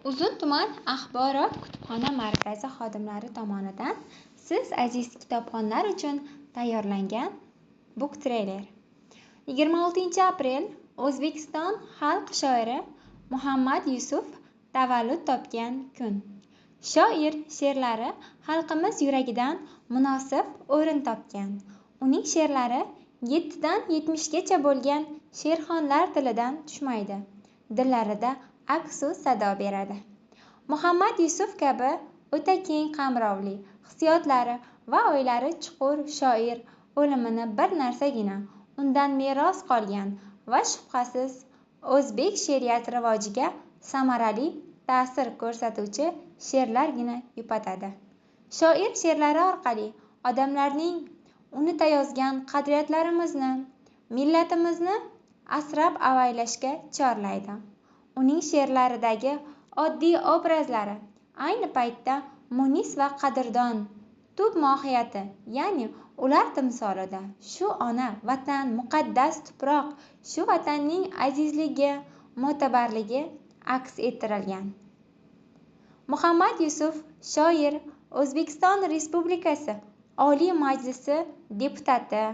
Uzun tuman axborot kutubxona markazi xodimlari tomonidan siz aziz kitobxonlar uchun tayyorlangan buktreyler. 26-aprel O'zbekiston xalq shoiri Muhammad Yusuf tavallud topgan kun. Shoir she'rlari xalqimiz yuragidan munosib o'rin topgan. Uning she'rlari 7 dan 70 gacha bo'lgan she'rxonlar tilidan tushmaydi, dillarida aksu sado beradi. Muhammad Yusuf kabi o'ta keng qamrovli, hissiyotlari va o'ylari chuqur shoir o'limini bir narsagina undan meros qolgan va shubhasiz o'zbek she'riyati rivojiga samarali ta'sir ko'rsatuvchi she'rlargina yupatadi. Shoir she'rlari orqali odamlarning unutayozgan qadriyatlarimizni, millatimizni asrab avaylashga chorlaydi. Uning she'rlaridagi oddiy obrazlari ayni paytda munis va qadrdon tub mohiyati, ya'ni ular timsolida shu ona vatan, muqaddas tuproq, shu vatanning azizligi, mo'tabarligi aks ettirilgan. Muhammad Yusuf shoir, O'zbekiston Respublikasi Oliy Majlisi deputati.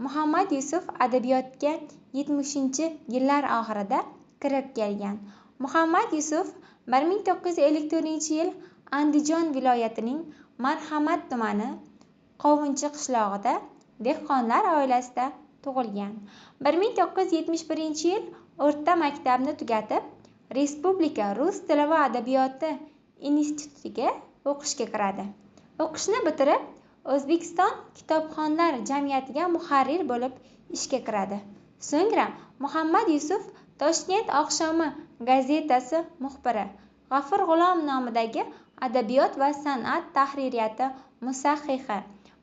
Muhammad Yusuf adabiyotga 70-yillar oxirida kirib kelgan. Muhammad Yusuf 1954-yil Andijon viloyatining Marhamat tumani Qovunchi qishlog'ida dehqonlar oilasida tug'ilgan. 1971-yil o'rta maktabni tugatib, Respublika rus tili va adabiyoti institutiga o'qishga kiradi. O'qishni bitirib, O'zbekiston kitobxonlar jamiyatiga muharrir bo'lib ishga kiradi. So'ngra Muhammad Yusuf Toshkent oqshomi gazetasi muxbiri, G'afur G'ulom nomidagi Adabiyot va san'at tahririyati musahhihi,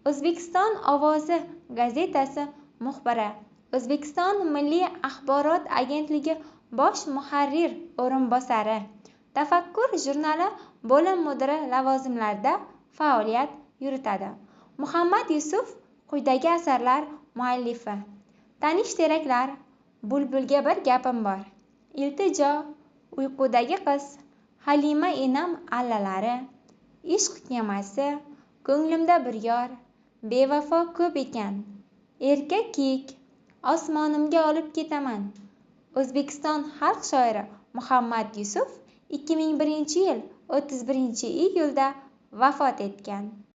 O'zbekiston ovozi gazetasi muxbiri, O'zbekiston Milliy axborot agentligi bosh muharrir o'rinbosari, Tafakkur jurnali bo'lim mudiri lavozimlarida faoliyat yuritadi. Muhammad Yusuf quyidagi asarlar muallifi: Tanish teraklar, Bulbulga bir gapim bor, Iltijo, Uyqudagi qiz, Halima enam allalari, Ishq kemasi, Ko'nglimda bir yor, Bevafo ko'p ekan, Erka kiyik, Osmonimga olib ketaman. O'zbekiston xalq shoiri Muhammad Yusuf 2001-yil 31-iyulda vafot etgan.